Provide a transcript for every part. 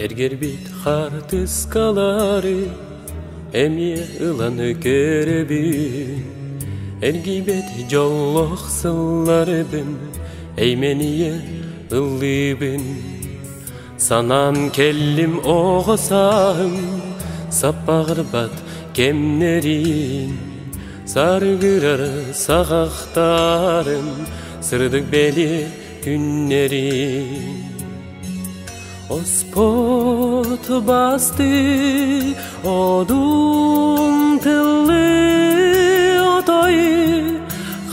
Эргэрбит хаартыскалары эмиэ ылан көрөбүн, Эргийбэт дьоллоох сылларбын эймэнийэ ыллыыбын. Санаан кэллим оҕо сааһым саппаҕырбат кэмнэрин, Саргырар саҕахтарым сырдык бэлиэ күннэрин. Оспот басты одун тыллы отой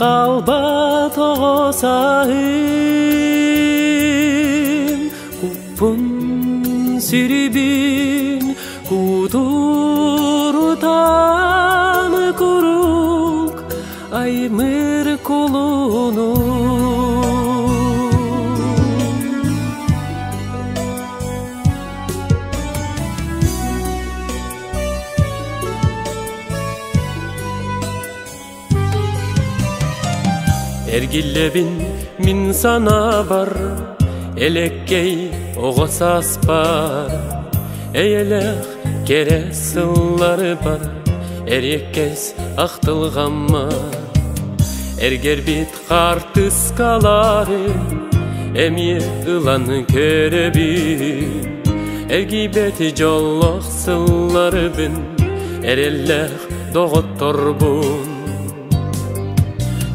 қалбат оҕо саһым куппун сүрүбүн кутурутан курук аймыр кулуну. Эргиллэбин мин санаабар, элеккэй оҕо сааспар, эйэлээх кэрэ сылларбар, эриэккэс ахтылҕаммар. Эргэрбит хаартыскалары эмиэ ылан көрөбүн, эргийбэт дьоллоох сылларбын, эрэллээх доҕотторбун.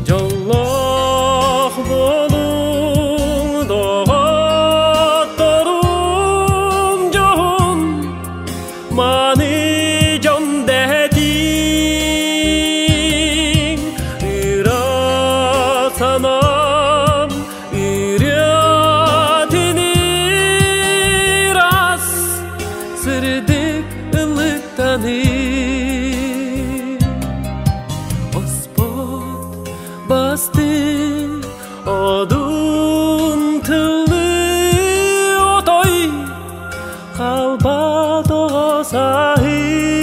Дьоллоох буолуҥ, доҕотторум, дьоһун маны дьон дэһэтиҥ, ыра санаам ырыатын ырас сырдык ылыктаныы. Оспот басты одун тылы отой қалбат оҕо саһым.